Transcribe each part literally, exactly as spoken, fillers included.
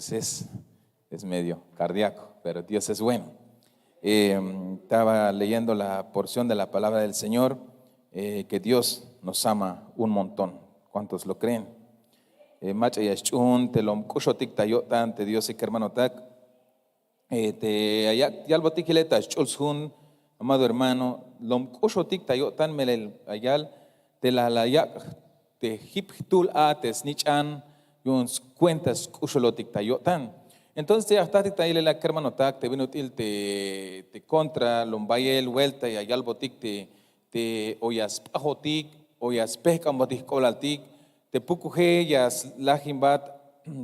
Pues es, es medio cardíaco, pero Dios es bueno. Eh, estaba leyendo la porción de la palabra del Señor, eh, que Dios nos ama un montón. ¿Cuántos lo creen? Eh, mach'a ya xch'uun te lom k'uxotik ta yo'tan te Diose, kermanotak. Eh, te ya yalbotik jilel ta xch'ul sjun, amado hermano, lom k'uxotik ta yo'tan, melel ayal te la la yak' te jip jtuhl a te snich'an yu'un skuenta sk'uxulotik ta yo'tan. Entonces te ya jtatik ta yilel a, kermanotak, te bin ut'il te, te kontra lom bayel vuelta ya yalbotik te, te o ya sp'ajotik o ya spejk'ambotik jk'oblaltik, te pukuje ya slajinbat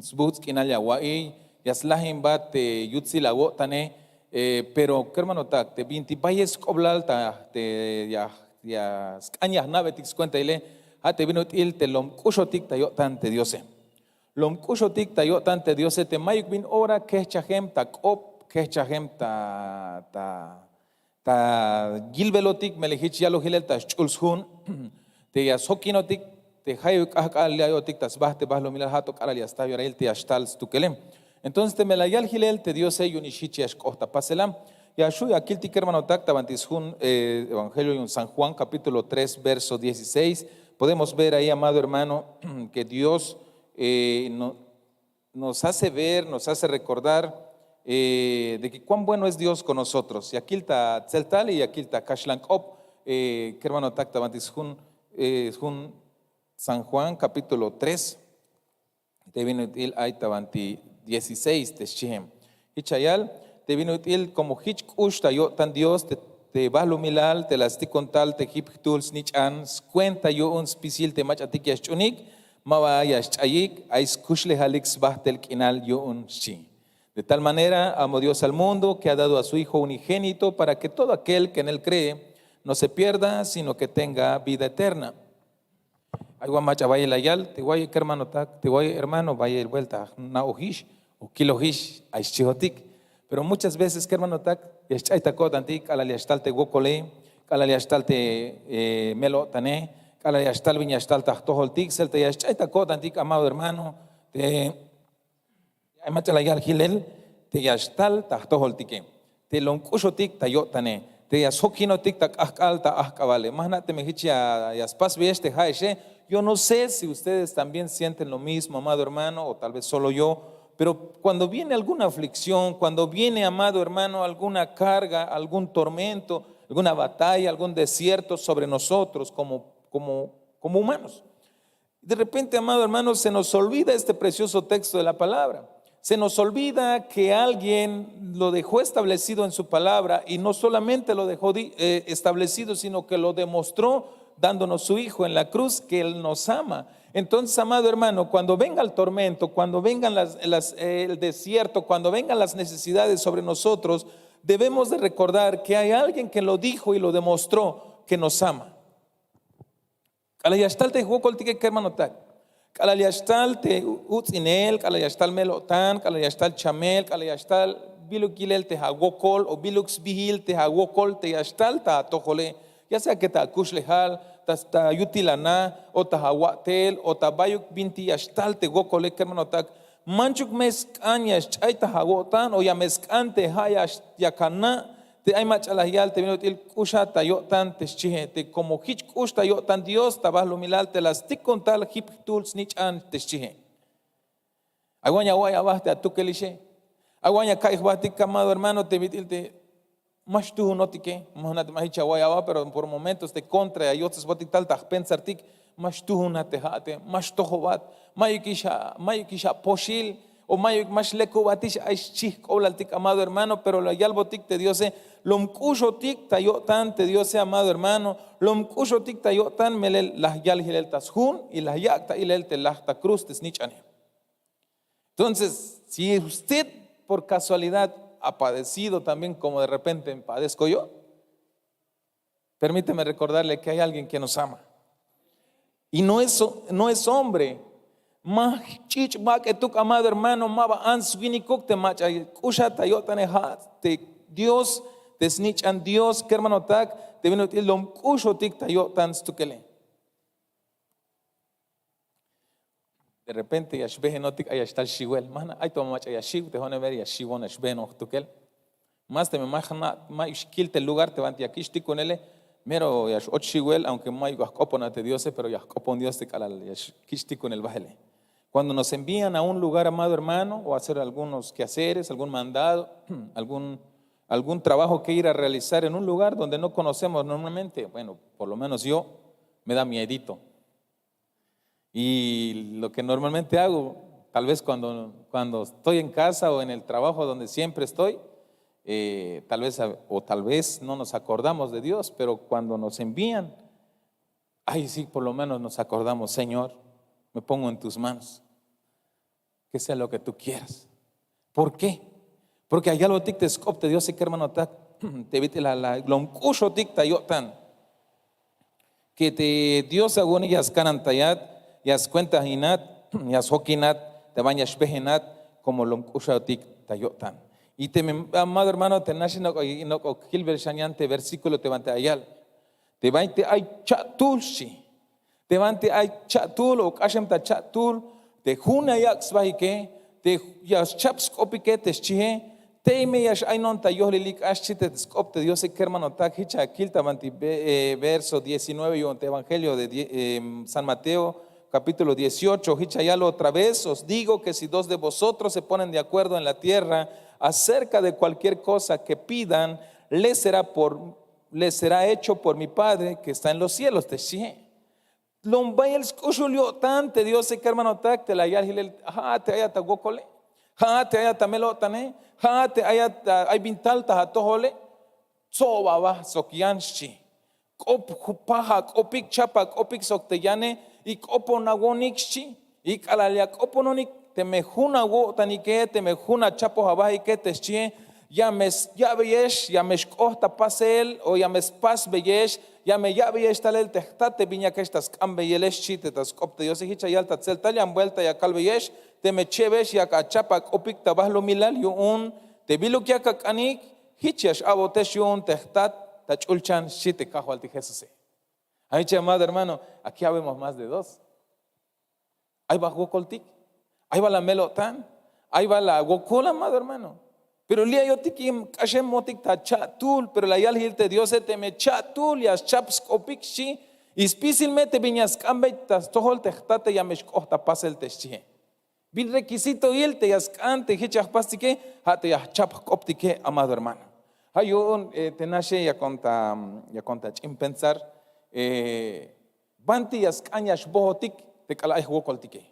sbuts' k'inal ya awa'iy, ya slajinbat te yutsil awo'tane. Eh, pero kermanotak, te bintik bayel sk'oblal ta te ya, ya sk'an ya jna'betik skuenta yile, ja' te bin ut'il te lom k'uxotik ta yo'tan te Diose. Lom k'uxotik ta yo'tan te Diose te mayuk bin ora kejchajem ta k'op, kejchajem ta, ta ta yilbelotik, melel jich yaloj jilel ta xch'ul sjun, te ya sjokinotik te jayeb k'ajk'al ya yo'tik ta sba te balumilal, ja' to k'alal ya sta yorahil te ya xtal stukele. Entonces teme la yal jilel te Diose, yu'unix jich ya xk'ot ta pasel a. Ya xju' ya kiltik, kermanotak, ta banti sjun, eh, evangelio yu'un San Juan capítulo tres verso dieciséis. Podemos ver ahí, amado hermano, que Dios, eh, no, nos hace ver, nos hace recordar, eh, de que cuán bueno es Dios con nosotros. Ya kil ta tseltal y ya kil ta kaxlan k'op, eh, kermanotak, ta banti sjun, eh, sjun San Juan capítulo tres, te bin ut'il ay ta banti dieciséis te xchijem. Jich ya yal, te bin ut'il como jich k'ux ta yo'tan Dios te, te balumilal te la stikon tal te jip jtuhl snich'an skuenta yu'un spisil te mach'atik ya xch'unik, ma ba ya xch'ayik, ay skuxlejalik sbajtel k'inal yu'un, xchi. De tal manera amó Dios al mundo que ha dado a su Hijo unigénito para que todo aquel que en él cree no se pierda, sino que tenga vida eterna. Ay wan mach'a bayel la yal, te waye, kermanotak, te waye, hermano, bayel vuelta jna'ojix o kilojix ay xchijotik. Pero muchas veces, kermanotak, ya xch'ay ta ko'tantik, k'alal ya xtal te wokole, k'alal ya xtal te, eh, mel-o'tane, k'alal ya xtal bin ya xtal ta jtojoltik, tseltal ya xch'ay ta ko'tantik, amado hermano, te ay mach'a la yal jilel te ya xtal ta jtojoltike, te lom k'uxotik ta yo'tane, te ya sjokinotik ta k'ajk'al ta ajk'abale. Ma jna' teme jich ya, ya spasbeyex te ja'exe. Yo no sé si ustedes también sienten lo mismo, amado hermano, o tal vez solo yo, pero cuando viene alguna aflicción, cuando viene, amado hermano, alguna carga, algún tormento, alguna batalla, algún desierto sobre nosotros como, como, como humanos, de repente, amado hermano, se nos olvida este precioso texto de la palabra. Se nos olvida que alguien lo dejó establecido en su palabra, y no solamente lo dejó di-, eh, establecido, sino que lo demostró dándonos su Hijo en la cruz, que Él nos ama. Entonces, amado hermano, cuando venga el tormento, cuando vengan las, las, eh, el desierto, cuando vengan las necesidades sobre nosotros, debemos de recordar que hay alguien que lo dijo y lo demostró que nos ama. K'alal ya xtal te jwokoltike, kermanotak, k'alal ya xtal te uts'inel, k'alal ya xtal mel-o'tan, k'alal ya xtal chamel, k'alal ya xtal biluk yilel te awokol o biluk sbijil te awokol te ya xtal ta atojole, ya sea que ta akuxlejal, ta, ta yutil ana, o ta awa'tel, o ta bayuk bintik ya xtal te wokole, kermanotak, manchuk me sk'an ya xch'ay ta awo'tan o ya me sk'an te ja' ya, ya kana', te ay mach'a la yal te bin ut'il k'uxat ta yo'tan te xchije, te como jich k'ux ta yo'tan Dios ta balumilal te la stikon tal jip jtuhl snich'an te xchije. Ay wan ya awa'iy aba te atukelixe. Ay wan ya ka'iy jbatik, amado hermano, te bin ut'il te ma xtujunotike. Ma jna' te ma jich ya awa'iy aba, pero por momentos te contra ya yotsesbotik tal ta jpensartik. Ma xtujunat te ja'ate, ma xtojobat, mayukix a, mayukix apoxil, o mayuk ma xlekubatix ay xchi jk'oblaltik, amado hermano. Pero la yalbotik te Diose, lom k'uxotik ta yo'tan te Diose, amado hermano, lom k'uxotik ta yo'tan, melel la yal jilel ta sjun y la yak' ta ilel te laj ta cruz te snich'ane. Entonces, si usted por casualidad ha padecido también como de repente padezco yo, permíteme recordarle que hay alguien que nos ama. Y no es, no es hombre. Ma ch'ich' bak'etuk, amado hermano, ma ba ants winikuk te mach'a k'uxat ta yo'tane, ja' te Dios, te snich'an Dios, kermanotak, te bin ut'il lom k'uxotik ta yo'tan stukele. De repente ya xbehenotik ay ya xtal xiwel, mana ay to mach'a ya xiw te jo'one, mero ya xiwon ya xbehenotik jtukel. Más teme ma xkil te lugar te banti ya kich' tikunele, mero ya x'och xiwel aunke mayuk ya jk'opon a te diose, pero ya jk'opon dios te k'alal ya xkich' tikunel bahele. Cuando nos envían a un lugar, amado hermano, o hacer algunos quehaceres, algún mandado, algún trabajo que ir a realizar en un lugar donde no conocemos normalmente, bueno, por lo menos yo, me da miedito. Y lo que normalmente hago, tal vez cuando estoy en casa o en el trabajo donde siempre estoy, tal vez o tal vez no nos acordamos de dios, pero cuando nos envían, ay sí, por lo menos nos acordamos, señor, me pongo en tus manos, que sea lo que tú quieras. ¿Por qué? Porke ayalbotik te sk'op te diose kermanotak, te bit'il la lomk'uxotik ta yo'tan, ke te dios awu'unik ya skanantayat, ya skuentainat, ya sjokinat, te ban ya xbehenat, komo lomk'uxotik ta yo'tan. Y teme amado hermano te nax inok'o jilbel xan yan te versíkulo te ban te ayal, te ban te ay cha'tuhl xchi. Te ban te ay cha'tuhl o k'axem ta cha'tuhl, te jun ya yak' sbahike, te ya schap sk'opike te xchihe. Tey me ya x'aynon ta yohlil ik'ax xchi te sk'op te diose kermanotak hich ya kil ta ban ti verso diecinueve yu'un te evangelio de san mateo, kapítulo dieciocho hich ya yal otra vez os digo ke si dos de vosotros se ponen de acuerdo en la tierra acerka de kualkier kosa ke pidan, le será por le será hecho por mi padre ke está en los cielos te xchihe. Lom bayel sk'uxul yo'tan te diose kermanotak te la yal hilel, ha'at te ayat ta wokole, ha'at te ayat ta mel-o'tane, ha'at te ayat ay bin tal ta atojole. Tsob aba sok yan xchi. K'op paj ak'opik chap ak'opik sok te yane, y k'oponawonik xchi. Y k'alal ya k'opononik, teme jun awo'tanike, teme jun achapoj abahike te xchihe, ya me sya'beyex, ya me xk'oht ta pasel o ya me spasbeyex, ya me ya'beyex talel te jtat te bin yakex ta sk'ambeyelex xchi te ta sk'op te diose. Hich ya yal ta tseltal yan buelta ya kalbeyex, teme che'bex yak achap ak'opik ta bahlumilal yu'un te biluk yak ak'anik, hich ya x'a'botex yu'un te jtat ta ch'ulchan xchi te kajwaltik jesuse. Ay che amado hermano, aki habemos más de dos. Ay ba jwokoltik, ay ba la mel-o'tan, ay ba la wokol amado hermano. Pero li' ayotik k'axemotik ta cha'tuhl pero la yal hil te diose teme cha'tuhl ya schap sk'opik xchi. Y spisil me te bin ya sk'ambey ta stojol te jtate ya me xk'oht ta pasel te xchihe. Bin rekisitohil te ya sk'an te hich ya jpastike? Ha te ya jchap jk'optike amado hermano. Ha yu'un te naxe yakon ta ch'in pensar, banti ya sk'an ya xbohotik te k'alal ay jwokoltike?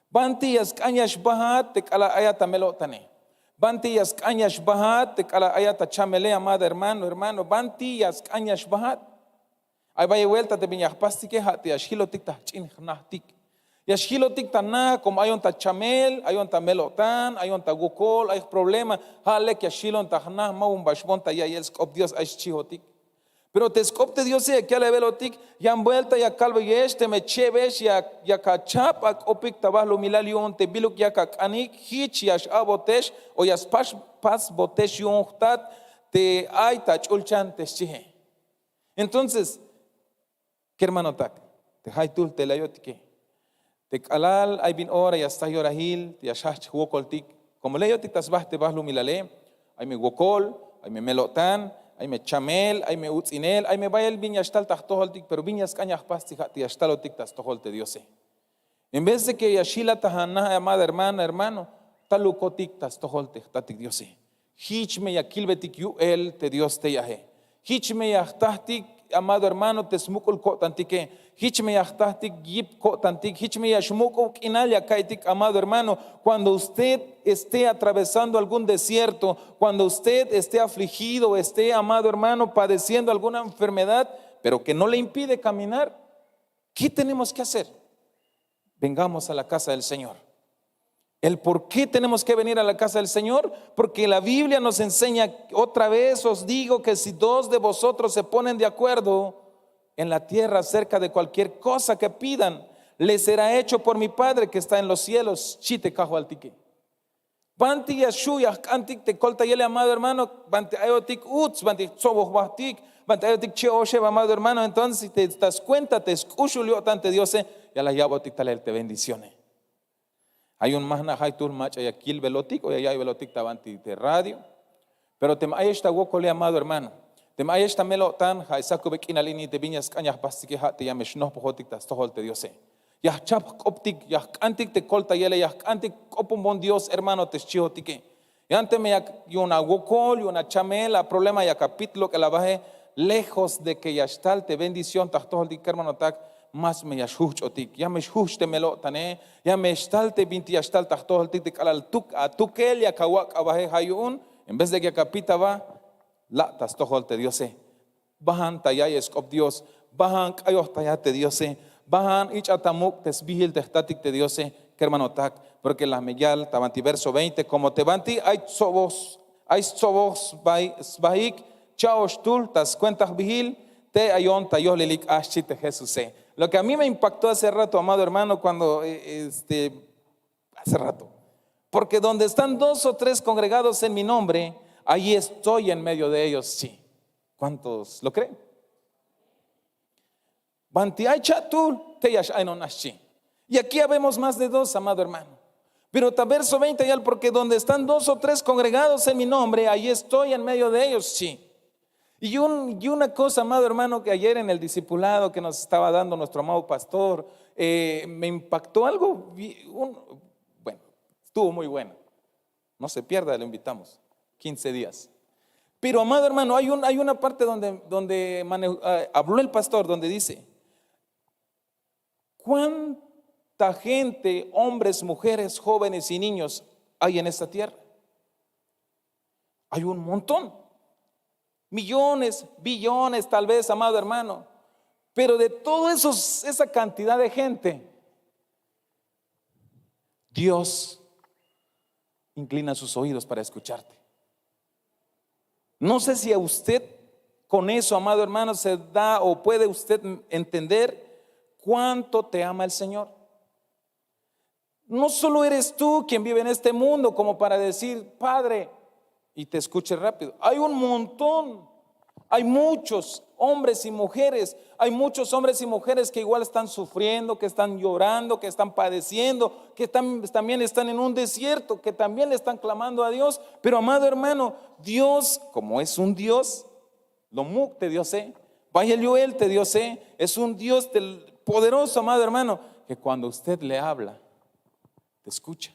Banti ya sk'an ya xbahat te k'alal ayat ta mel-o'tane? Banti ya sk'an ya xbahat te k'alal ayat ta chamele amado hermano hermano banti ya sk'an ya xbahat? Ay bayel buelta te bin ya jpastike ha te ya xhilotik ta jch'in jnahtik. Ya xhilotik ta nah komo ayon ta chamel, ayon ta mel-o'tan, ayon ta wokol ay jproblema. Ha lek ya xhilon ta jnah ma bun ba xbohon ta ya'iyel sk'op dios ay xchihotik. Pero te sk'op te diose ya kal ebelotik, yan buelta ya kalbeyex teme che'bex yak achap ak'opik ta bahlumilal yu'un te biluk yak ak'anik hich ya x'a'botex o ya spasbotex yu'un jtat te ay ta ch'ulchan te xchihe. Entonces, kermanotak, te jaytuhl te la yotike, te k'alal ay bin ora ya sta yorahil ya xhahch jwokoltik, komo la yotik ta sba te bahlumilale, ay me wokol, ay me mel-o'tan, ay me chamel, ay me uts'inel, ay me bayel bin ya xtal ta jtojoltik pero bin ya sk'an ya jpasti ha te ya xtalotik ta stojol te diose. En vez de ke ya xhilat ta ha nah amado hermana hermano, talukotik ta stojol te jtatik diose. Hich me ya kilbetik yu'el te dios tey ahe. Hich me ya jtahtik amado hermano te smuk'ul ko'tantike. Hich me ya jtahtik yip ko'tantik hich me ya xmuk'ub k'inal ya ka'iytik amado hermano. Kuando usted esté atravesando algún desierto, kuando usted esté afligido esté amado hermano padeciendo alguna enfermedad, pero ke no le impide kaminar, ke tenemos ke hacer? Vengamos a la kasa del señor. El por ke tenemos ke venir a la kasa del señor? Porke la biblia nos ensenya, otra vez os digo ke si dos de vosotros se ponen de akuerdo en la tierra aserka de kualkier kosa ke pidan, le será hecho por mi padre ke esta en los cielos xchi te kajwaltike. Banti ya xhu' ya jk'antik te koltayele amado hermano? Banti ayotik uts banti jtsobojbahtik, banti ayotik che'oxeb amado hermano entonces ta skuenta te sk'uxul yo'tan te diose, ya la ya'botik talel te bendicione. Ay un majna' jay tul mach'a ya kilbelotik o ya ya'iybelotik ta banti te radio. Pero teme ayex ta wokole, amado hermano, teme ayex ta mel-o'tan, ja' sakube k'inal ini te bin ya sk'an ya jpastike, ja' te ya me xnojpojotik ta stojol te Diose. Ya jchajp jk'optik, ya jk'antik te koltayele, ya jk'antik k'oponbon Dios, hermano, te xchiotike. Yan teme yak yu'un awokol, yu'un achamel, aproblema, yak apit lok'el abaje, lejos de ke ya xtal te bendición ta jtojoltik, kermanotak, más me ya xjujch'otik, ya me xjujch' te mel-o'tane, ya me xtal te bintik ya xtal ta jtojoltik, te k'alal tuk atukel yak awak' abaje, ja' yu'un en vez de ke yak apit aba, la' ta stojol te Diose. Bajan ta ya'iy sk'op Dios, bajan k'ayojtaya te Diose, bajan ich'a ta muk' te sbijil te jtatik te Diose, kermanotak. Porque la me yal ta banti verso veinte, como te banti ay stsoboj, ay stsoboj sbahik, cha'oxtul ta skuenta jbijil te ayon ta yojlilik a, xchi te Jesuse. Lo que a mí me impactó hace rato, amado hermano, cuando eh, este, hace rato, porque donde están dos o tres congregados en mi nombre, ahí estoy en medio de ellos, sí. ¿Cuántos lo creen? Banti ay cha'tul te ya x'ainon a, xchi. Y aquí habemos más de dos, amado hermano. Pero ta verso veinte yal, porque donde están dos o tres congregados en mi nombre, ahí estoy en medio de ellos, xchi. Y, un, y una cosa, amado hermano, que ayer en el discipulado que nos estaba dando nuestro amado pastor, eh, me impactó algo, bueno, estuvo muy bueno. No se pierda, lo invitamos. Quince días. Pero, amado hermano, hay, un, hay una parte donde, donde ah, habló el pastor, donde dice, ¿cuánta gente, hombres, mujeres, jóvenes y niños hay en esta tierra? Hay un montón. Millones, billones tal vez, amado hermano. Pero de toda esa cantidad de gente, Dios inclina sus oídos para escucharte. No sé si a usted con eso, amado hermano, se da o puede usted entender cuánto te ama el Señor. No solo eres tú quien vive en este mundo como para decir, Padre, y te escuche rápido. Hay un montón, hay muchos hombres y mujeres, hay muchos hombres y mujeres que igual están sufriendo, que están llorando, que están padeciendo, que también están en un desierto, que también le están clamando a Dios. Pero, amado hermano, Dios, como es un Dios, lo muk' te Diose, bayel yu'el te Diose, es un Dios poderoso, amado hermano, que cuando usted le habla, te escucha.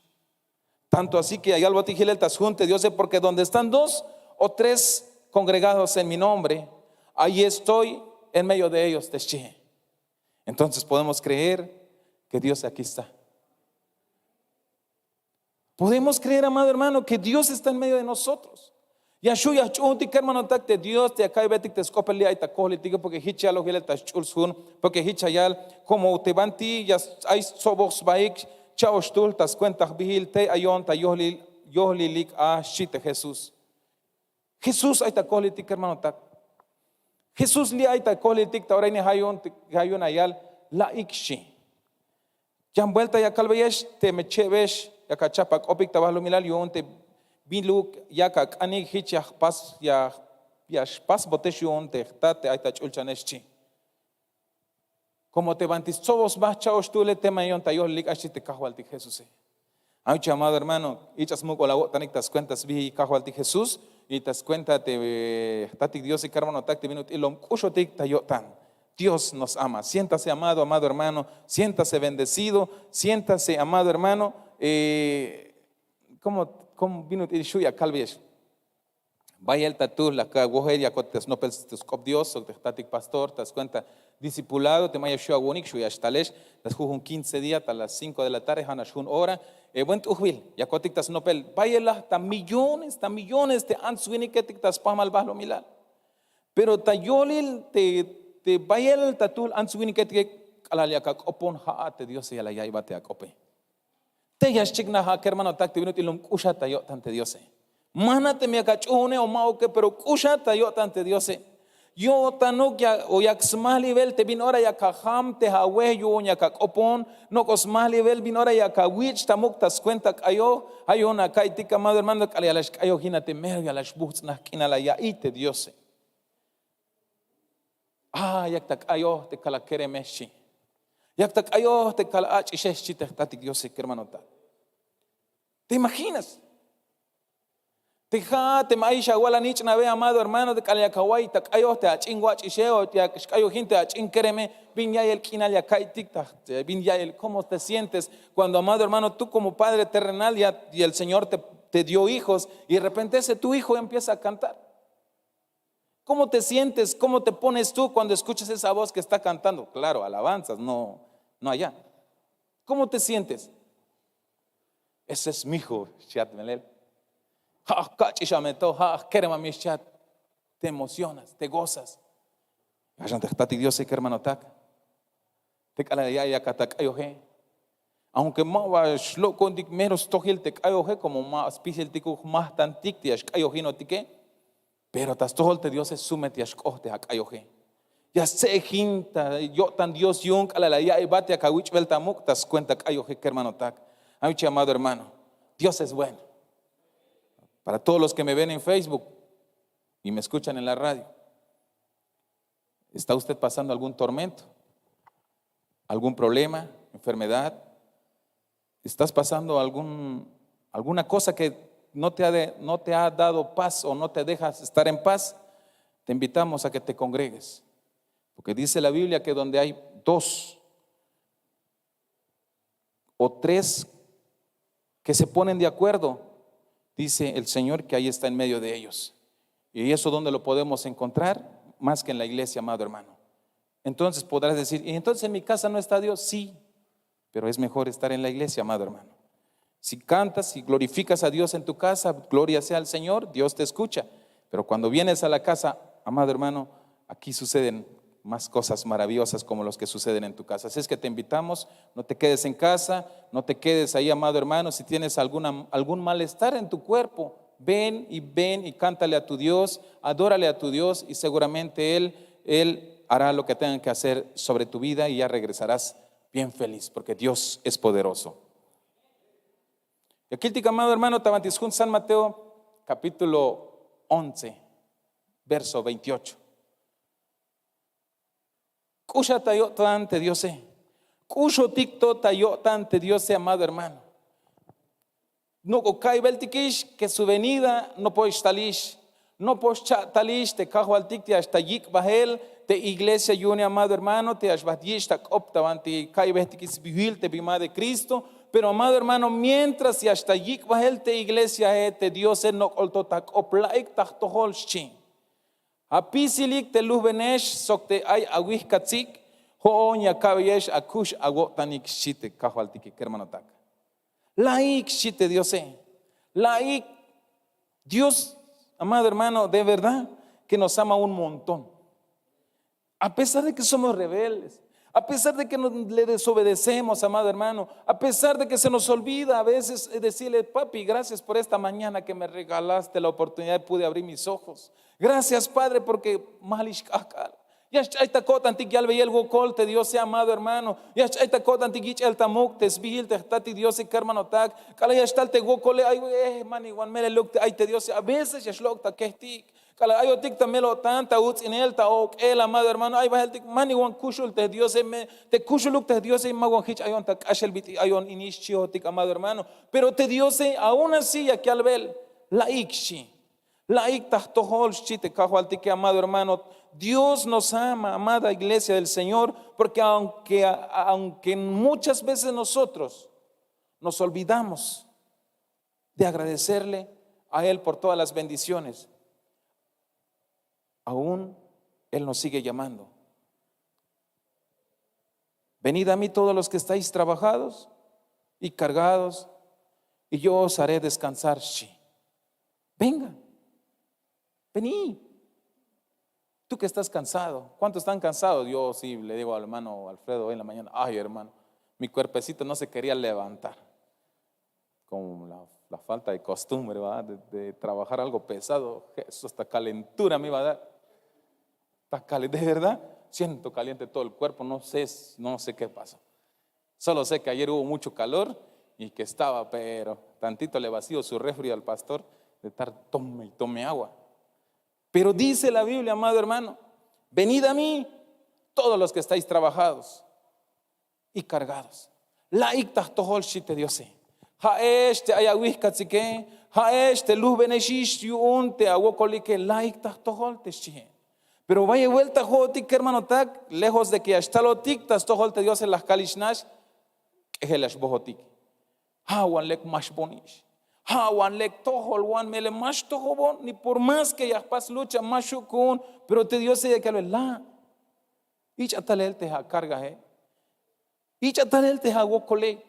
Tanto así que ya yalbotik jilel ta sjun te Diose, porque donde están dos o tres congregados en mi nombre, ahí estoy en medio de ellos, te xchi. Entonces podemos creer que Dios aquí está. Podemos creer, amado hermano, que Dios está en medio de nosotros. Ya xu' ya jch'uuntik, kermanotak, te Dios te ya ka'iybetik te sk'opel li' ay ta kojlitike, porque jich yaloj yilel ta xch'ul sjun, porque jich ya yal, como te banti ay stsoboj sbahik, cha'oxtul ta skuenta jbijil te ayon ta yojlilik a, xchi te Jesús. Jesús ay ta kojliltik, kermanotak. Jesús li' ay ta kojliltik ta ora ini, ja' yu'un ya yal, la'ik, xchi. Yan buelta ya kalbeyex, teme che'bex yak acha'p ak'opik ta balumilal yu'un te biluk yak ak'anik, jich ya xpasbotex yu'un te jtat te ay ta ch'ulchanex, xchi. Como te banti stsoboj sba, cha'oxtule, teme ayon ta yojlilik a, xchi te Kajwaltik Jesuse. Ay, amado hermano, ich'a smuk'ul awo'tanik ta skuenta sbijil Kajwaltik Jesús y ta skuenta te jtatik Diose, kermanotak, te bin ut'il lom k'uxotik ta yo'tan. Dios nos ama. Siéntase amado, amado hermano. Siéntase bendecido. Siéntase, amado hermano. Eh, ¿cómo, cómo bin ut'il xu' ya kalbeyex? Bayel ta tuhl la ka wojel yakotik ta snopel te sk'op Dios sok te jtatik pastor ta skuenta discipulado, teme ay ya xu' awu'unik, xu' ya xtalex ta sjujun quince día ta las cinco de la tarde, ja' nax jun hora. Eh, buen t'ujbil yakotik ta snopel. Bayel la ta millones, ta millones te ants winiketik ta spajmal balumilal. Pero ta yolil te, te bayel ta tuhl ants winiketike, k'alal yak ak'opon, ja'at te Diose ya la ya'iybat te ak'ope. Te ya xchiknaj a, kermanotak, te bin ut'il lom k'uxat ta yo'tan te Diose. Ma jna' teme yak ach'uune o ma'uke, pero k'uxat ta yo'tan te Diose. Yo'tanuk o yak smajliybel te bin ora yak ajam te awej yu'un yak ak'opon, nok'o smajliybel bin ora yak awich' ta muk' ta skuenta k'ayoj. Ja' yu'un aka'iytik, amado hermano, k'alal ya la xk'ayojin a, te mero ya la xbujts'naj k'inal a ya'iy te Diose. Ah, yak ta k'ayoj te kal akereme, xchi. Yak ta k'ayoj te kal ach'ixe, xchi te jtatik Diose, kermanotak. ¿Te imaginas? Te ja' te ma ay xawal anich'nabe, amado hermano, te k'alal yak away ta k'ayoj te ach'in wach'ixe o yak xk'ayojin te ach'in kereme, bin ya'iyel k'inal ya ka'iytik ta, bin ya'iyel. ¿Cómo te sientes cuando, amado hermano, tú como padre terrenal ya, y el Señor te, te dio hijos y de repente ese tu hijo empieza a cantar? ¿Cómo te sientes? ¿Cómo te pones tú cuando escuchas esa voz que está cantando? Claro, alabanzas, no, no allá. ¿Cómo te sientes? Ese es mi hijo, xchiat melel. Ja' kach'ix ameto, ja' kerem amix, xchiat. Te emocionas, te gozas. Ayan te jtatik Diose, kermanotak. Te k'alal ya, ya yak ta k'ayoje, aunque ma ba xlok'ontik mero stojil te k'ayoje, como ma spisiltik uj majtantik te ya xk'ayojinotike, pero ta stojol te Diose sume te ya xk'oht te ak'ayoje. Ya stse'ejin ta yo'tan Dios yu'un k'alal la ya'iybat yak awich'bel ta muk' ta skuenta k'ayoje, kermanotak. Amiche, amado hermano, Dios es bueno. Para todos los que me ven en Facebook y me escuchan en la radio, ¿está usted pasando algún tormento, algún problema, enfermedad? ¿Estás pasando algún, alguna cosa que no te ha de- no te ha dado paz o no te deja estar en paz? Te invitamos a que te congregues, porque dice la Biblia que donde hay dos o tres que se ponen de acuerdo, dice el Señor que ahí está en medio de ellos. ¿Y eso dónde lo podemos encontrar? Más que en la iglesia, amado hermano. Entonces podrás decir: "Y entonces en mi casa no está Dios". Sí, pero es mejor estar en la iglesia, amado hermano. Si cantas y glorificas a Dios en tu casa, gloria sea al Señor, Dios te escucha. Pero cuando vienes a la casa, amado hermano, aquí suceden más cosas maravillosas como los que suceden en tu casa. Así es que te invitamos, no te quedes en casa, no te quedes ahí, amado hermano. Si tienes alguna, algún malestar en tu cuerpo, ven y ven y cántale a tu Dios, adórale a tu Dios, y seguramente Él, Él hará lo que tenga que hacer sobre tu vida y ya regresarás bien feliz, porque Dios es poderoso. Ya kiltik, amado hermano, ta banti sjun San Mateo, capítulo once, verso veintiocho. K'uxat ta yo'tan te Diose. K'uxotik to ta yo'tan te Diose, amado hermano. Nok'o ka'ybeltikix que su venida nopox talix. Nopox cha'talix te Kajwaltik te ya xtal yik' bahel te iglesia yu'une, amado hermano, te ya xbajt yich' ta k'op ta banti ka'ybejtikix sbiil te bima de Cristo. Pero, amado hermano, mientras ya xtal yik' bahel te iglesiae, te Diose nok'ol to ta k'op, la'ik ta jtojol, xchi. Apisilik te lujbenex sok te ay awijkatsik, jo'on ya ka'beyex akux awo'tanik, xchi te Kajwaltike, kermanotak. La'ik, xchi te Diose. La'ik. Dios, amado hermano, de verdad que nos ama un montón. A pesar de que somos rebeldes, a pesar de que nos- le desobedecemos, amado hermano, a pesar de que se nos olvida a veces, eh, decirle: "Papi, gracias por esta mañana que me regalaste la oportunidad, pude abrir mis ojos. Gracias, Padre, porque ma jal ix k'ajk'al." Ya xch'ay ta ko'tantik yalbeyel wokol te Diose, amado hermano. Ya xch'ay ta ko'tantik yich'el ta muk' te sbiil te jtatik Diose, kermanotak. K'alal ya xtal te wokole, ay, eh, ma niwan meleluk te ay te Diose. A veces ya xlok' ta kejtik. K'alal ayotik ta mel-o'tan, ta uts'inel, ta ok'el, amado hermano, ay baheltik ma niwan kuxul te Diose, me- te kuxuluk te Diose ma wan jich ayon ta k'axel bit'il ayon ini, xchiotik, amado hermano. Pero te Diose aun así yak yalbel: "La'ik", xchi. "La'ik ta jtojol", xchi te Kajwaltike, amado hermano. Dios nos ama, amada iglesia del Señor, porque aunque, aunque muchas veces nosotros nos olvidamos de agradecerle a Él por todas las bendiciones, aún Él nos sigue llamando. "Venid a mí todos los que estáis trabajados y cargados, y yo os haré descansar", xchi. Venga, vení. Tú que estás cansado, ¿cuántos están cansados? Yo sí le digo al hermano Alfredo hoy en la mañana: "Ay, hermano, mi cuerpecito no se quería levantar". Como la, la falta de costumbre, ¿verdad? De, de trabajar algo pesado, eso hasta calentura me iba a dar. Está caliente, de verdad. Siento caliente todo el cuerpo, no sé, no sé qué pasó. Solo sé que ayer hubo mucho calor y que estaba, pero tantito le vacío su refri al pastor de estar tome y tome agua. Pero dice la Biblia, amado hermano: "Venid a mí, todos los que estáis trabajados y cargados". La'ik ta jtojol, xchi te Diose. Ha'ex te ay awijkatsike, ha'ex te lujbenexix yu'un te awokolike, la'ik ta jtojol te xchihe. Pero bayel buelta jo'otik kermanotak, lejos de ke ya xtalotik ta stojol te diose la jkalix nax, k'ejel ya xbohotik. Ha'wan lek ma xbonix, ha'wan lek tojolwan, melel ma xtojobon ni por más ke ya jpas lucha ma xhu' ku'un. Pero te diose ya kalbe la', ich'a talel te akargahe, ich'a talel te awokole,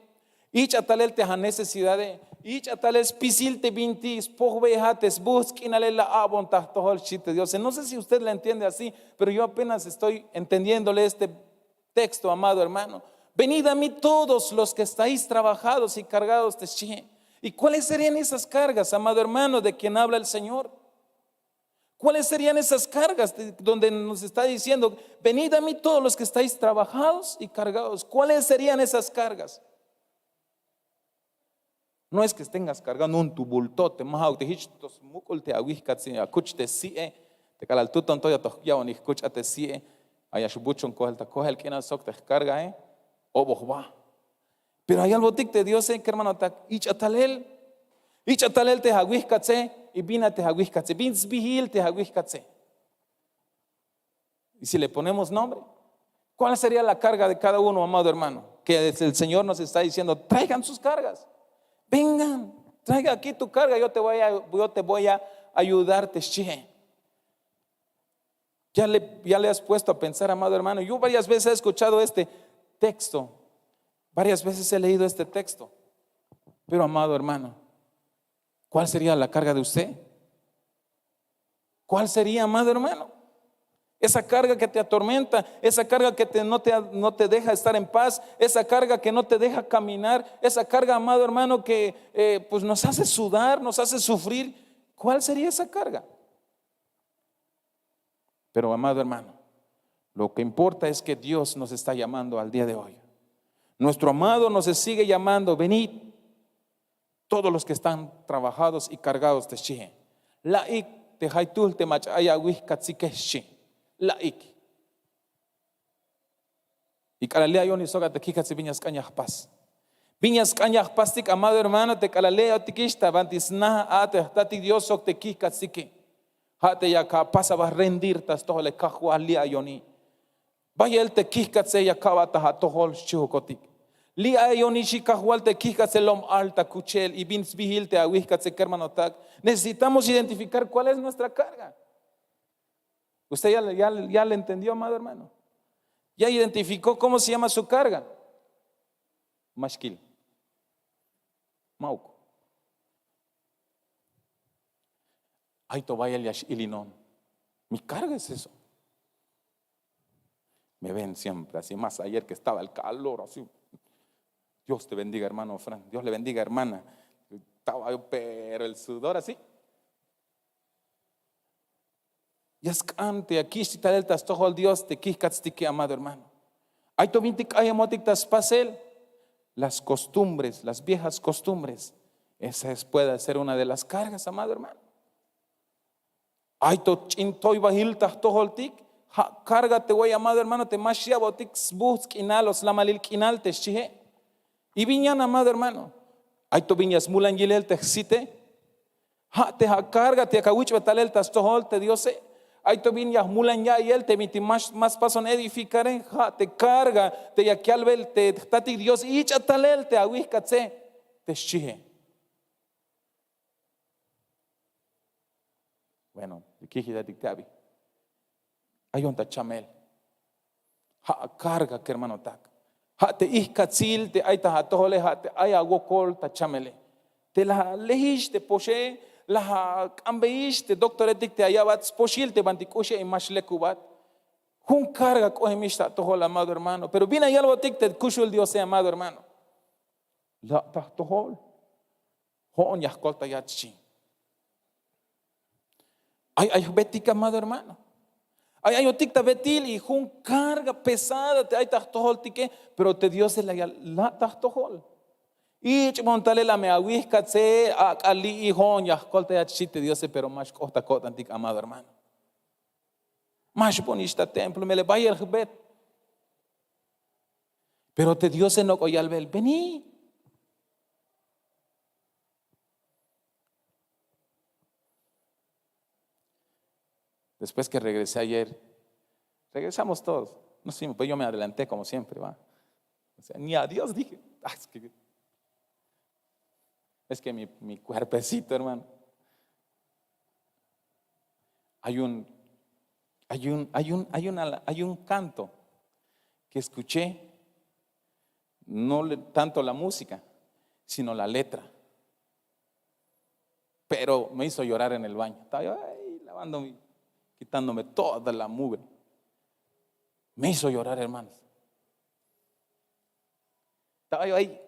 ich'a talel te anecesidade, ich'a talel spisil te bintik spojbeya te sbuhts k'inale la a'bon ta jtojol xchi te diose. No sé si usted la entiende así, pero yo apenas estoy entendiéndole este texto, amado hermano. Venid a mí todos los que estáis trabajados y cargados te xchihe. ¿Y cuáles serían esas cargas, amado hermano, de quien habla el Señor? ¿Cuáles serían esas cargas de donde nos está diciendo, venid a mí todos los que estáis trabajados y cargados? ¿Cuáles serían esas cargas? No es que tengas cargando un tubultote, ma ja'uk te hich to smuk'ul te awijkatsi akuch te si'e. Te k'alal tuton to ya to ya'bonik jkuch a te si'e, ay ya xbuchon koel ta koel k'inal sok te jkargae, oboj ba. Pero ay albotik te diose kermanotak, ich'a talel, ich'a talel te awijkatse. Y bin a te awijkatse, bin sbihil te awijkatse. Y si le ponemos nombre, ¿cuál sería la carga de cada uno, amado hermano? Que el Señor nos está diciendo, traigan sus cargas, vengan, traiga aquí tu carga, yo te voy a, yo te voy a ayudar te xchihe. Ya le, ya le has puesto a pensar, amado hermano. Yo varias veces he escuchado este texto, varias veces he leído este texto. Pero, amado hermano, ¿cuál sería la carga de usted? ¿Cuál sería, amado hermano? Esa carga que te atormenta, esa carga que te, no, te, no te deja estar en paz, esa carga que no te deja caminar, esa carga, amado hermano, que eh, pues nos hace sudar, nos hace sufrir. ¿Cuál sería esa carga? Pero, amado hermano, lo que importa es que Dios nos está llamando al día de hoy. Nuestro amado nos sigue llamando, venid, todos los que están trabajados y cargados te xchihe. La'ik te jaytuhl te mach'a ay awijkatsike xchi. La'ik. Y k'alal li' ayon sok a te kijkatse, bin ya sk'an ya jpas. Bin ya sk'an ya jpastik, amado hermano, te k'alal li' ayotikix ta banti sna a te jtatik Dios sok te kijkatsike. Ja' te yak apas aba rendir ta stojole Kajwal li' ayoni. Bayel te kijkatse ya ka'bat ta atojol xchihokotik. Li' ayoni xi Kajwal te kijkatse lom al ta kuchel. Y bin sbihil te awijkatse kermanotak. Necesitamos identificar cuál es nuestra carga. Usted ya, ya, ya le entendió, amado hermano. Ya identificó cómo se llama su carga. Mashkil. Mauk. Ay to bayel ya x'ilinon. Mi carga es eso. Me ven siempre así, más ayer que estaba el calor así. Dios te bendiga, hermano Frank. Dios le bendiga, hermana. Estaba yo, pero el sudor así. Ya sk'an te ya kixtik talel ta stojol Dios te kijkatstike, amado hermano. Ay to bintik k'ayemotik ta spasel. Las costumbres, las viejas costumbres. Esa es, puede ser una de las cargas, amado hermano. Ay to ch'in toybahil ta jtojoltik. Ja' carga te way, amado hermano, te ma xya'botik sbuhts k'inal o slamalil k'inal te xchihe. Y bin yan, amado hermano, ay to bin ya smulan yilel te jsite. Ja' te ja' carga te yak awich'be talel ta stojol te Diose. Ay to bin ya jmulan ya'iyel te bintik ma spason edifikare. Ja' te carga te yak yalbel te jtatik Dios, ich'a talel te awijkatse te xchihe. Bueno, te kijitatik te abi. Ayon ta chamel. Ja' carga kermanotak. Ja' te ijkatsil te ay ta atojole, ja' te ay awokol ta chamele. Te la alejix te poxe, la ak'anbeyix te doctoretik te aya'bat spoxil te banti k'uxe y ma xlekubat. Jun carga k'ohemix ta atojol, amado hermano. Pero bin ya yalbotik te kuxul Diose, amado hermano. La' ta jtojol. Jo'on ya jkoltayat xchi. Ay ay jbetik, amado hermano. Ay ayotik ta betil y jun carga pesada te ay ta jtojoltike. Pero te Diose la' ta jtojol. Ich'bon talel a me awijkatse, ak'a li'i, jo'on ya jkoltayat xchi te Diose, pero ma xk'oht ta ko'tantik, amado hermano. Ma xbonix ta templo, melel bayel jbet. Pero te Diose nok'o yalbel, vení. Después que regresé ayer, regresamos todos. No sé, pues yo me adelanté como siempre, va. O sea, ni adiós dije. "Ah, es que, es que mi, mi cuerpecito, hermano". Hay un, hay un, hay un, hay una, hay un canto que escuché, no le- tanto la música, sino la letra. Pero me hizo llorar en el baño. Estaba yo ahí lavando, quitándome toda la mugre. Me hizo llorar, hermanos. Estaba yo ahí,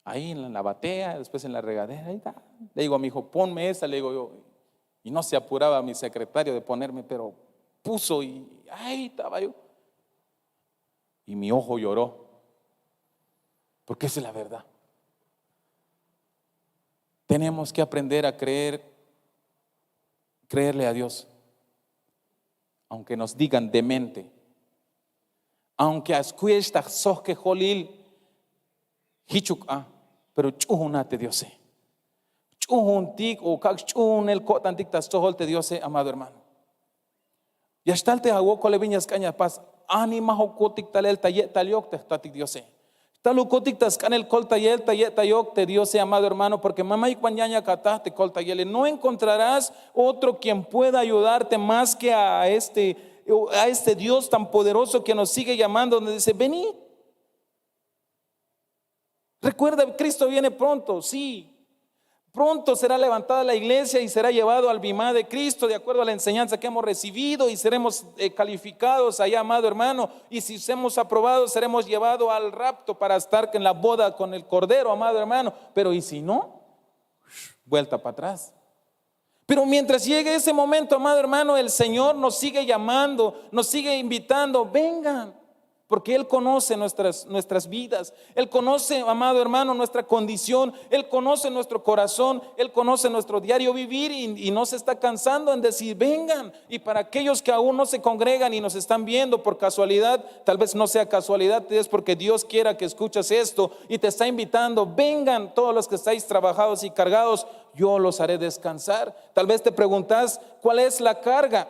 ahí en la batea, después en la regadera. Ahí está. Le digo a mi hijo, "Ponme esa", le digo yo. Y no se apuraba mi secretario de ponerme, pero puso y ahí estaba yo. Y mi ojo lloró, porque esa es la verdad. Tenemos que aprender a creer, creerle a Dios, aunque nos digan demente, aunque askuex ta sojkeholil jichuk a, pero ch'uhuna te Diose. Ch'uhuntik o kak' ch'uhunel ko'tantik ta stojol te Diose, amado hermano. Ya xtal te awokole bin ya sk'an ya pas, animajokotik talel ta ye'tal yok te jtatik Diose. Talukotik ta sk'anel koltayel ta ye'tal yok te Diose, amado hermano, porque mamayuk ban yan yak ataj te koltayele. No encontrarás otro quien pueda ayudarte más que a este, a este Dios tan poderoso que nos sigue llamando, donde dice, "Vení". Recuerda, Cristo viene pronto, sí. Pronto será levantada la iglesia y será llevado al bimá de Cristo de acuerdo a la enseñanza que hemos recibido y seremos eh, calificados allá, amado hermano. Y si somos aprobados, seremos llevados al rapto para estar en la boda con el Cordero, amado hermano. Pero ¿y si no? Vuelta para atrás. Pero mientras llegue ese momento, amado hermano, el Señor nos sigue llamando, nos sigue invitando, "Vengan", porque Él conoce nuestras, nuestras vidas, Él conoce, amado hermano, nuestra condición, Él conoce nuestro corazón, Él conoce nuestro diario vivir y, y no se está cansando en decir, "Vengan". Y para aquellos que aún no se congregan y nos están viendo por casualidad, tal vez no sea casualidad, es porque Dios quiera que escuches esto y te está invitando, "Vengan todos los que estáis trabajados y cargados, yo los haré descansar". Tal vez te preguntas, "¿Cuál es la carga?".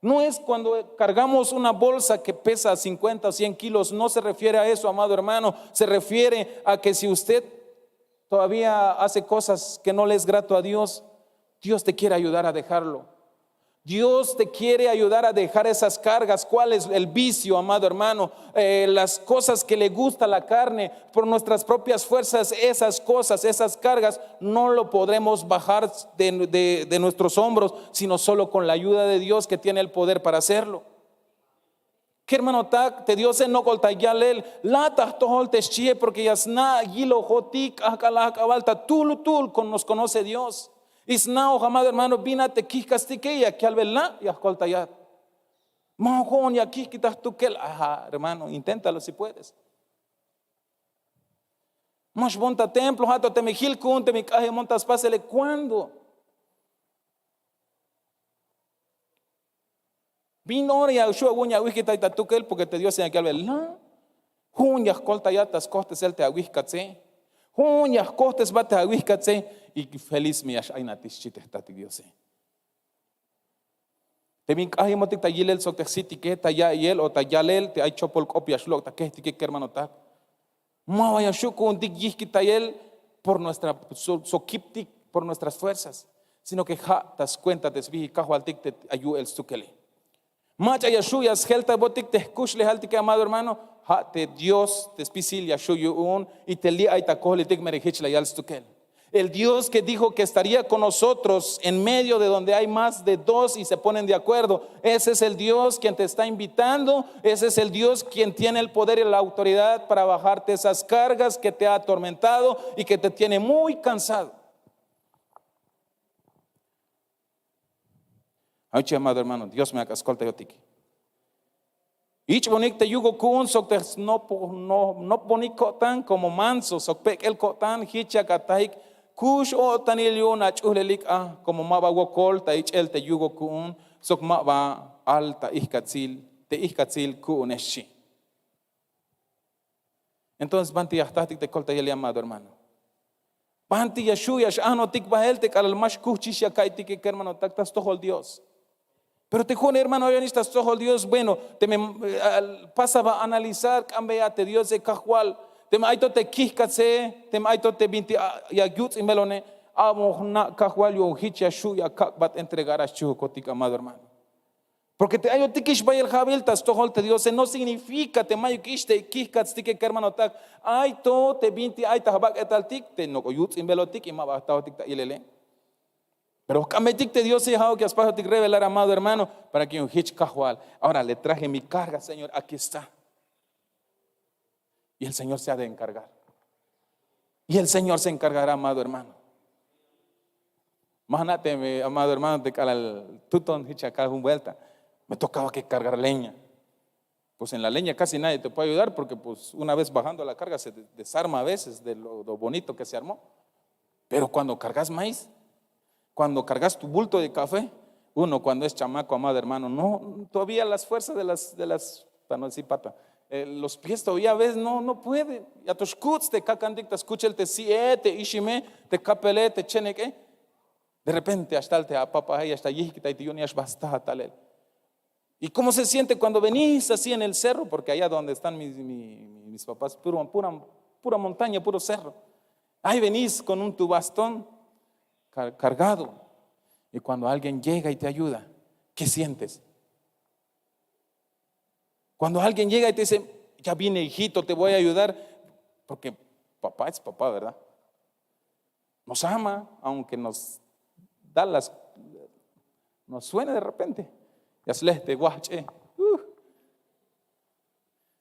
No es cuando cargamos una bolsa que pesa cincuenta o cien kilos, no se refiere a eso, amado hermano. Se refiere a que si usted todavía hace cosas que no le es grato a Dios, Dios te quiere ayudar a dejarlo. Dios te quiere ayudar a dejar esas cargas. ¿Cuál es el vicio, amado hermano? Eh, las cosas que le gusta la carne, por nuestras propias fuerzas, esas cosas, esas cargas, no lo podremos bajar de, de- de nuestros hombros, sino solo con la ayuda de Dios que tiene el poder para hacerlo. Kermanotak, te Diose nok'ol ta yalel, la ta jtojol te xchie, porque ya sna' yilojotik k'ahk'al ahk'abal ta tul tul con nos conoce Dios. Y sna'oj, amado hermano, bin a te kijk'astike, ya kalbe la ya jkoltayat. Ma jo'on ya kijk'itaj jtukel. Ajá, hermano, inténtalo si puedes. Ma xbon ta templo, ja' to teme jil ku'un teme k'ajemon ta spasele. ¿Cuándo? Bin ora ya xu' awu'un ya awijk'itay ta tukel, porque te Diose ya kalbe la. Ju'un ya jkoltayat ta skojtesel te awijk'atse. Ju'un ya jkojtesbat te awijk'atse. Y feliz me ya x'aynatix, xchi te jtatik Diose. Te bin k'ajimotik ta yilel sok te jsitike ta ya'iyel o ta yalel te ay chopol k'op ya xlok' ta kejtike, kermanotak. Ma ba ya xu' ku'untik yijk'itayel por nuestra so- sokiptik, por nuestras fuerzas, sino que ja' ta skuenta te sbijik Kajwaltik te ay yu'el stukele. Mach'a ya xu' ya sjeltaybotik te jkuxlejaltike, amado hermano. Ja' te Dios te spisil ya xu' yu'un y te li' ay ta kojlitik, mere jich la yal stukel. El Dios que dijo que estaría con nosotros en medio de donde hay más de dos y se ponen de acuerdo. Ese es el Dios quien te está invitando. Ese es el Dios quien tiene el poder y la autoridad para bajarte esas cargas que te ha atormentado y que te tiene muy cansado. Ay, amado hermano, Dios me ak'a skoltayotik. Ich'bonik te yugo ku'un sok te snop- no- nopbonik ko'tan como manso sok pek'el ko'tan, jich yak atajik kux o'tanil yu'un ach'uhlelik a, como ma ba wokol ta ich'el te yugo ku'un sok ma ba al ta ijk'atsil, te ijk'atsil ku'une, xchi. Entonces banti ya jtatik te koltayel, llamado hermano. Banti ya xju' ya x'ajnotik bahel te k'alal ma xkuhchix ya ka'iytike kermanotak ta stojol Dios. Pero te jo'on hermano ay banix ta stojol Dios, bueno, teme pasa ba analizar k'ambeya te Diose, kajwal, teme ay to te kijkatse, teme ay to te binti ya yuts'inbelone, a'bon jna' kajwal yu'un jich ya xju' ya kak'bat entregar a xchihukotik, amado hermano. Porke te ayotikix bayel ja'bil ta stojol te Diose no significa te mayukix te kijkatstike kermanotak. Ay to te binti ay ta jbak'etaltik te nok'o yuts'inbelotik y ma ba jtaotik ta ilele. Pero jk'ambeytik te Diose, ja'uk ya spasbotik revelar, amado hermano, para que yu'un jich kajwal. Ahora le traje mi carga, Señor, aquí está. Y el Señor se ha de encargar. Y el Señor se encargará, amado hermano. Ma jna' teme, amado hermano, te k'alal tuton jich akal jun vuelta me tocaba que cargar leña. Pues en la leña casi nadie te puede ayudar porque pues una vez bajando la carga se de- desarma a veces de lo, lo bonito que se armó. Pero cuando cargas maíz, cuando cargas tu bulto de café, uno cuando es chamaco, amado hermano, no, todavía las fuerzas de las, de las, para no decir pata, eh, los pies todavía a veces no, no puede. Ya to xkuts te kakantik ta skuchel te si'e, te ixime, te kapele, te chenek'e. De repente ya xtal te apapaje, ya xtal yijkitay te yu'un, ya xbaj sta talel. ¿Y cómo se siente cuando venís así en el cerro? Porque allá donde están mis, mi- mis papás, puro, pura, pura montaña, puro cerro. Ahí venís con un tu bastón car- cargado. Y cuando alguien llega y te ayuda, ¿qué sientes? Cuando alguien llega y te dice, ya vine, hijito, te voy a ayudar, porque papá es papá, ¿verdad? Nos ama, aunque nos da las, nos suene de repente. Ya sleh te wahch'e. Uh.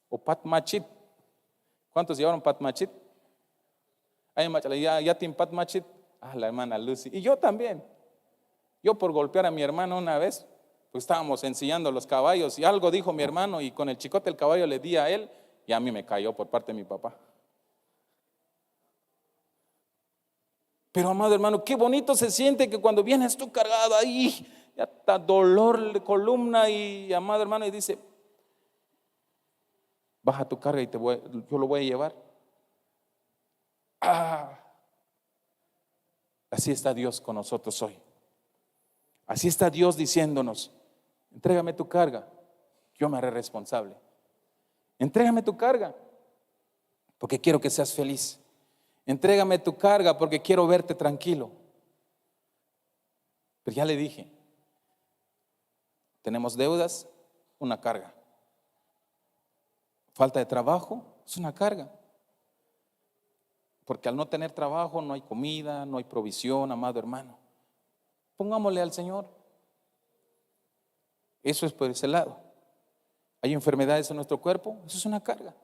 O pat machit. ¿Cuántos llevaron pat machit? Ay, mach'ale, ya, ya tin pat machit. Ah, la hermana Lucy. Y yo también. Yo por golpear a mi hermano una vez, pues estábamos ensillando los caballos y algo dijo mi hermano y con el chicote del caballo le di a él y a mí me cayó por parte de mi papá. Pero amado hermano, qué bonito se siente que cuando vienes tú cargado ahí, ya está dolor de columna y amado hermano, y dice, baja tu carga y te voy, yo lo voy a llevar. Ah, así está Dios con nosotros hoy. Así está Dios diciéndonos, entrégame tu carga, yo me haré responsable. Entrégame tu carga, porque quiero que seas feliz. Entrégame tu carga porque quiero verte tranquilo. Pero ya le dije, tenemos deudas, una carga. Falta de trabajo, es una carga. Porque al no tener trabajo no hay comida, no hay provisión, amado hermano. Pongámosle al Señor. Eso es por ese lado. Hay enfermedades en nuestro cuerpo, eso es una carga.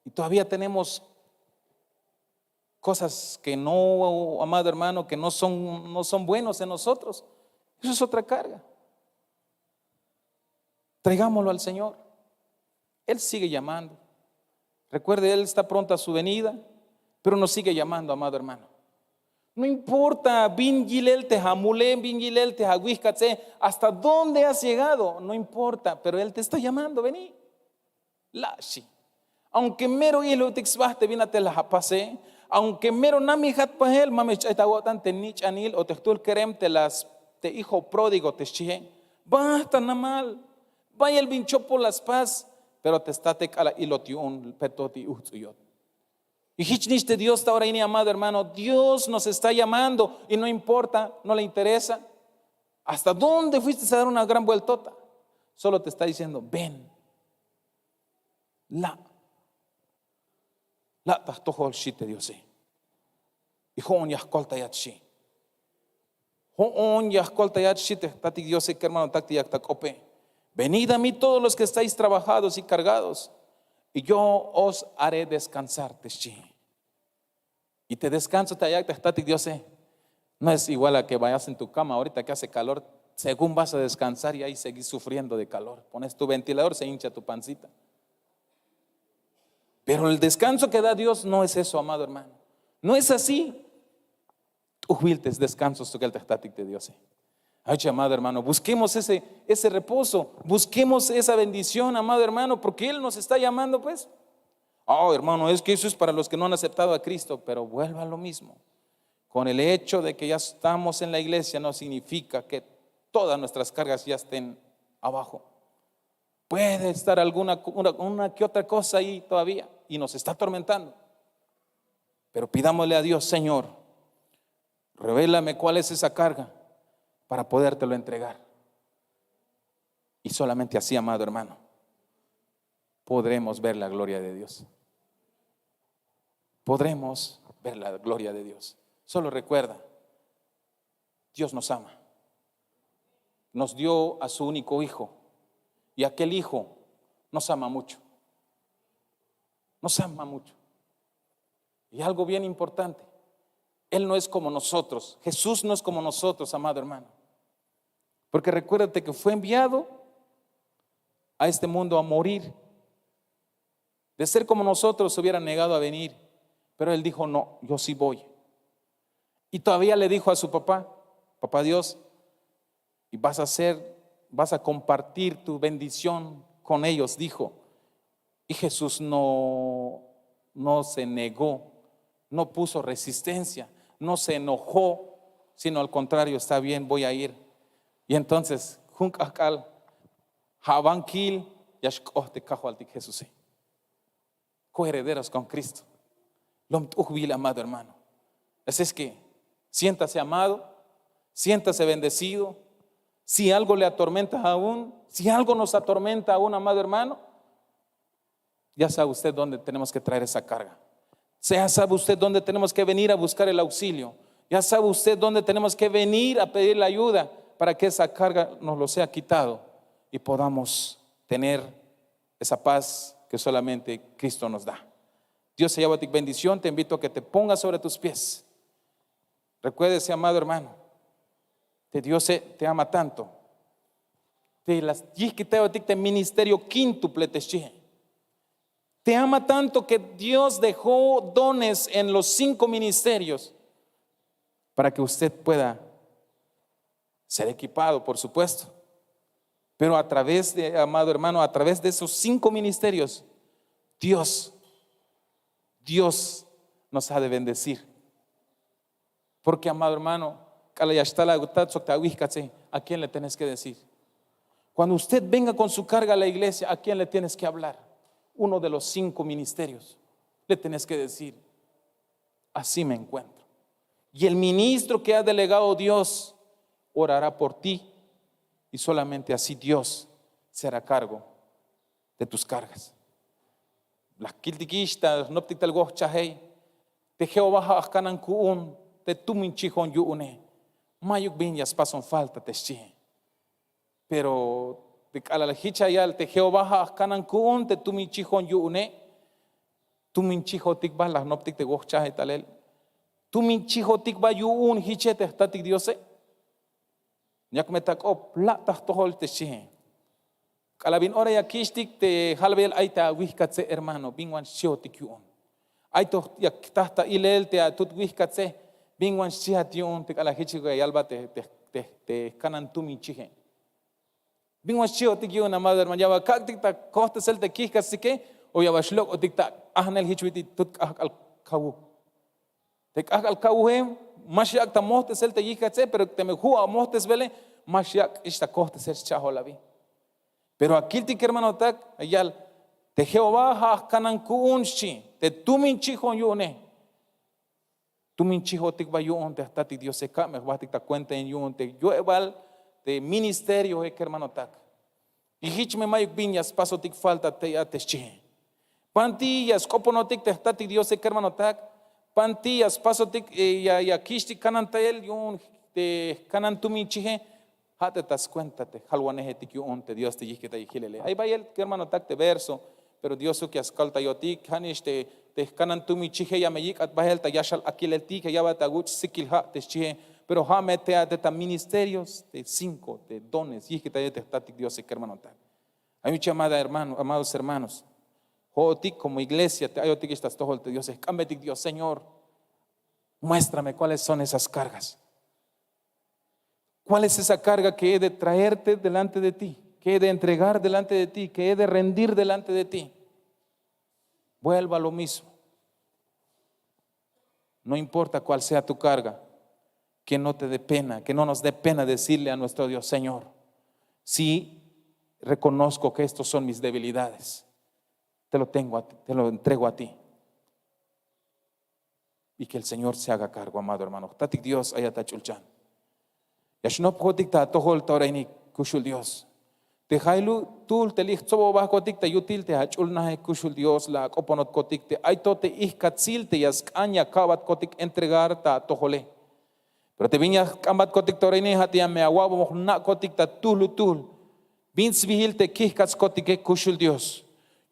Y todavía tenemos cosas que no, amado hermano, que no son, no son buenos en nosotros. Eso es otra carga. Traigámoslo al Señor. Él sigue llamando. Recuerde, Él está pronto a su venida, pero nos sigue llamando, amado hermano. No importa bin yilel te amule, bin yilel te awijkatse, hasta dónde has llegado, no importa, pero Él te está llamando, vení. La' xchi. Aunque mero ijlutik sba te bin a te la apase, aunque mero namijat pajel, ma me xch'ay ta awo'tan te nich'anil o te jtul kerem te las, te hijo pródigo te xchie. Bajt ta namal, bayel bin chopol la spas, pero te state k'alal ilot yu'un, petot y ujts'uyot. Y jich nix te Dios ta ora ini, amado hermano, Dios nos está llamando y no importa, no le interesa hasta dónde fuiste a dar una gran vueltota. Solo te está diciendo, ven. La'. La' ta jtojol, xchi te Diose. Y jo'on ya jkoltayat, xchi. Jo'on ya jkoltayat, xchi te jtatik Diose, kermanotak te yak ta k'ope. Venid a mí todos los que estáis trabajados y cargados, y yo os haré descansar, te xchi. Y te descanso te ayak' te jtatik Diose, no es igual a que vayas en tu cama ahorita que hace calor, según vas a descansar y ahí seguís sufriendo de calor. Pones tu ventilador, se hincha tu pancita. Pero el descanso que da Dios no es eso, amado hermano. No es así. T'ujbil te descanso stukel te jtatik te Diose. Ay, amado hermano, busquemos ese, ese reposo, busquemos esa bendición, amado hermano, porque Él nos está llamando, pues. Oh, hermano, es que eso es para los que no han aceptado a Cristo, pero vuelva a lo mismo. Con el hecho de que ya estamos en la iglesia no significa que todas nuestras cargas ya estén abajo. Puede estar alguna una, una que otra cosa ahí todavía y nos está atormentando. Pero pidámosle a Dios: "Señor, revélame cuál es esa carga para podértelo entregar". Y solamente así, amado hermano, podremos ver la gloria de Dios. Podremos ver la gloria de Dios. Solo recuerda, Dios nos ama. Nos dio a su único hijo. Y aquel hijo nos ama mucho. Nos ama mucho. Y algo bien importante, Él no es como nosotros. Jesús no es como nosotros, amado hermano. Porque recuérdate que fue enviado a este mundo a morir. De ser como nosotros, se hubiera negado a venir. Pero Él dijo: "No, yo sí voy". Y todavía le dijo a su papá: "Papá Dios, y vas a ser, vas a compartir tu bendición con ellos", dijo. Y Jesús no, no se negó, no puso resistencia, no se enojó, sino al contrario: "Está bien, voy a ir". Y entonces, jun k'ahk'al, ja' ban kil, ya xk'oht te Kajwaltik Jesuse. Coherederos con Cristo. Lom t'ujbil, amado hermano. Así es que siéntase amado, siéntase bendecido. Si algo le atormenta aún, si algo nos atormenta aún, amado hermano, ya sabe usted dónde tenemos que traer esa carga. Ya sabe usted dónde tenemos que venir a buscar el auxilio. Ya sabe usted dónde tenemos que venir a pedir la ayuda para que esa carga nos lo sea quitado y podamos tener esa paz que solamente Cristo nos da. Dios ya bendición, te invito a que te pongas sobre tus pies. Recuérdese, amado hermano, que Dios te ama tanto. Te la yijkitayotik te ministerio quíntuple te xchihe. Te ama tanto que Dios dejó dones en los cinco ministerios para que usted pueda ser equipado, por supuesto. Pero a través de, amado hermano, a través de esos cinco ministerios, Dios, Dios nos ha de bendecir. Porque, amado hermano, k'alal ya xtal awutat sok te awijkatse, ¿a quién le tienes que decir? Cuando usted venga con su carga a la iglesia, ¿a quién le tienes que hablar? Uno de los cinco ministerios. Le tienes que decir: "Así me encuentro. Y el ministro que ha delegado Dios orará por ti, y solamente así Dios será cargo de tus cargas". La jkiltikix ta jnoptik tal wojchajey: "Te Jehová ja' ajkanan ku'un te tumin chijon yu'une. Ma'yuk bin ya spason falta te xchihe". Pero te k'alal jich ya yal te Jehová ja' ajkanan ku'un te tumin chijon yu'une, tumin chijotik ba la jnoptik te wojchajey talel. Tumin chijotik ba yu'un jiche te jtatik Diose. Yak me ta k'op la' ta jtojol te xchihe. K'alal bin ora ya kixtik te jalbeyel ay ta awijkatse, hermano, bin wan xchijotik yu'un. Ay to ya ktaj ta ilel te atut wijkatse, bin wan xchijat yu'un te k'alal jich ya yalbat te, te, te, te jkanan tumin chihe. Bin wan xchijotik yu'un, amado hermano, ya bal kak'tik ta kojtesel te kijkatstike, o ya bal xlok'otik ta ajnel jich bit'il tut k'ajk'al kawuj. Te k'ajk'al kawuje ma xyak' ta mojtesel te yijkatse, pero teme ju' amojtesbele, ma xyak'ix ta kojtesel xchajol abi. Pero akiltik, hermanotak, ya yal: "Te Jehová ja' ajkanan ku'un", xchi, "te tumin chijon yu'une". Tumin chijotik ba yu'un te jtatik Diose, ka' me jbahtik ta kuentahin yu'un te yo'ebal te ministeriohe, kermanotak. Y jich me ma'yuk bin ya spasotik falta tey a te xchihe. Banti ya sk'oponotik te jtatik Diose, kermanotak. Banti ya spasotik, eh, ya, ya kixtik kanantayel yu'un te jkanan tumin chihe. Ja' te ta skuenta te jalwanejetik yu'un te Dios te yijkitayel jilele. Ay bayel, kermanotak, te verso, pero Diosuk ya skaltayotik, ja' nix te, te jkanan tumin chihe ya me yik'at bahel ta yaxal akileltik, ya ya'bat awuch' sikil ja' te xchihe. Pero ja' me te a te ta ministerios, te cinco, te dones yijkitayel te jtatik Diose, kermanotak. Ay mich, amada hermano, amados hermanos, jo'otik como iglesia te ayotikix ta stojol te Diose, jk'ambetik Dios: "Señor, muéstrame cuáles son esas cargas. ¿Cuál es esa carga que he de traerte delante de ti, que he de entregar delante de ti, que he de rendir delante de ti?" Vuelva lo mismo. No importa cuál sea tu carga, que no te dé pena, que no nos dé pena decirle a nuestro Dios: Señor, sí, reconozco que estos son mis debilidades. Te lo tengo a ti, te lo entrego a ti. Y que el Señor se haga cargo, amado hermano. Jtatik Dios ayat ach'ulchan. Ya xnopjotik ta atojol ta ora ini, kuxul Dios. Te jaylu tuhl te li' jtsobobajkotik ta yutil te ach'ul naje, kuxul Dios, la ak'oponotkotik te ay to te ijkatsil te ya sk'an ya ka'batkotik entregar ta atojole. Pero te bin ya jk'ambatkotik ta ora ini, ja' te ya me awa'bon jna'kotik ta tuhlu tuhl bin sbiil te kijk'atskotike, kuxul Dios.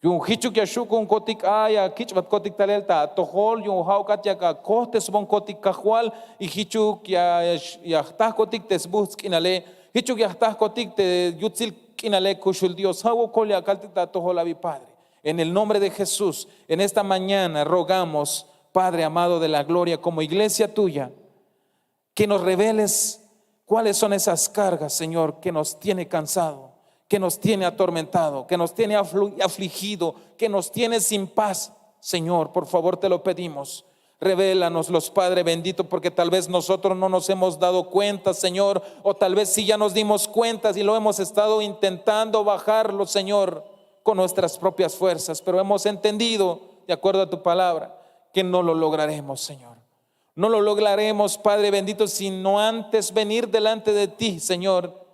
Yu'un jichuk ya xju' ku'unkotik a ya kich'batkotik talel ta atojol, yu'un ja'ukat ya akojtesbonkotik Kajwal, y jichuk ya, ya jtajkotik te sbuhts' k'inale, jichuk ya jtajkotik te yutsil k'inale, kuxul Dios. Ja' wokol ya akaltik ta atojol abi, Padre. En el nombre de Jesús, en esta mañana rogamos, Padre amado de la gloria, como iglesia tuya, que nos reveles cuáles son esas cargas, Señor, que nos tiene cansado, que nos tiene atormentado, que nos tiene aflu- afligido, que nos tiene sin paz. Señor, por favor, te lo pedimos. Revélanoslos, Padre bendito, porque tal vez nosotros no nos hemos dado cuenta, Señor, o tal vez sí ya nos dimos cuenta y lo hemos estado intentando bajarlo, Señor, con nuestras propias fuerzas, pero hemos entendido, de acuerdo a tu palabra, que no lo lograremos, Señor. No lo lograremos, Padre bendito, sino antes venir delante de ti, Señor,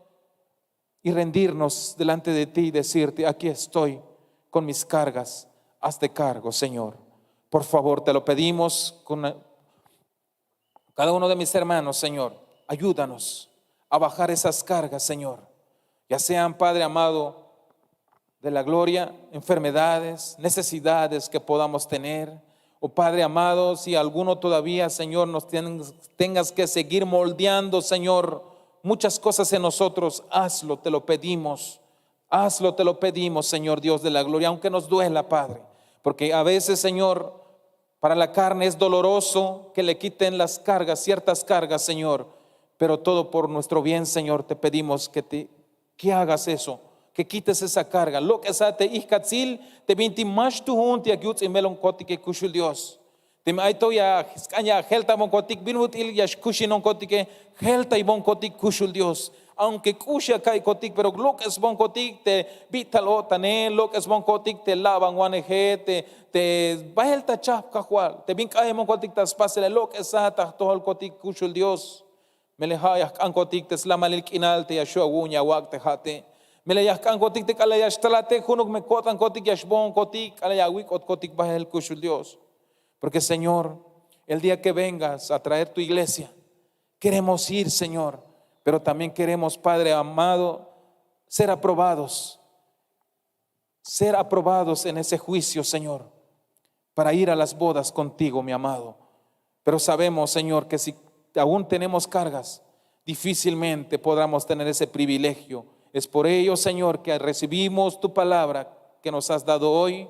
y rendirnos delante de ti y decirte: aquí estoy con mis cargas, hazte cargo, Señor. Por favor, te lo pedimos con cada uno de mis hermanos, Señor. Ayúdanos a bajar esas cargas, Señor. Ya sean, Padre amado, de la gloria, enfermedades, necesidades que podamos tener. Oh Padre amado, si alguno todavía, Señor, nos tienen- tengas que seguir moldeando, Señor, muchas cosas en nosotros, hazlo, te lo pedimos. Hazlo, te lo pedimos, Señor Dios de la gloria, aunque nos duela, Padre. Porque a veces, Señor, para la carne es doloroso que le quiten las cargas, ciertas cargas, Señor. Pero todo por nuestro bien, Señor, te pedimos que te que hagas eso, que quites esa carga. Lok'esa te ijkatsil te bintik ma xtuhun te yak yuts'in melonkotike, kuxul Dios. Teme ay to ya sk'an ya jeltaybonkotike bin ut'il ya xkuxinonkotike, jeltaybonkotik, kuxul Dios. Aunque k'ux ya ka'iykotik, pero lok'esbonkotik te bit'il o'tane, lok'esbonkotik te labanwaneje, te, te bahel ta chahp Kajwal, te bin k'ayejbonkotik ta spasele, lok'esa ta jtojolkotik, kuxul Dios. Melel ja' ya jk'ankotik te slamalil k'inal te ya xju' awu'un ya awak' te ja'ate. Melel ya jk'ankotik te k'alal ya xtalate junuk me ko'tankotik ya xbohonkotik k'alal ya awik'otkotik bahel, kuxul Dios. Porque, Señor, el día que vengas a traer tu iglesia, queremos ir, Señor, pero también queremos, Padre amado, ser aprobados, ser aprobados en ese juicio, Señor, para ir a las bodas contigo, mi amado. Pero sabemos, Señor, que si aún tenemos cargas, difícilmente podamos tener ese privilegio. Es por ello, Señor, que recibimos tu palabra que nos has dado hoy.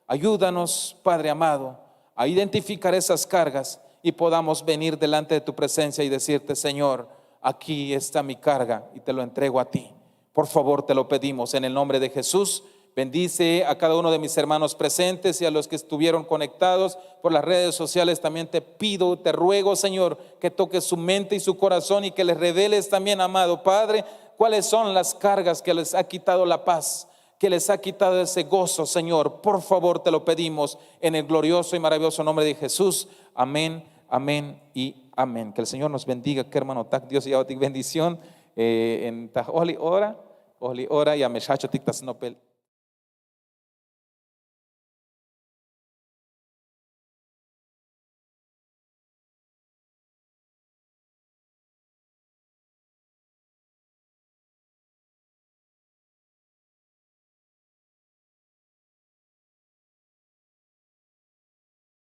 Ayúdanos, Padre amado, a identificar esas cargas y podamos venir delante de tu presencia y decirte: Señor, aquí está mi carga y te lo entrego a ti. Por favor, te lo pedimos en el nombre de Jesús. Bendice a cada uno de mis hermanos presentes y a los que estuvieron conectados por las redes sociales. También te pido, te ruego, Señor, que toques su mente y su corazón y que les reveles también, amado Padre, cuáles son las cargas que les ha quitado la paz, que les ha quitado ese gozo, Señor. Por favor, te lo pedimos en el glorioso y maravilloso nombre de Jesús. Amén, amén y amén. Que el Señor nos bendiga, que hermano, tak Dios ya bendición. Eh, en ta oli ora, oli ora ya me shacho tik ta snopel.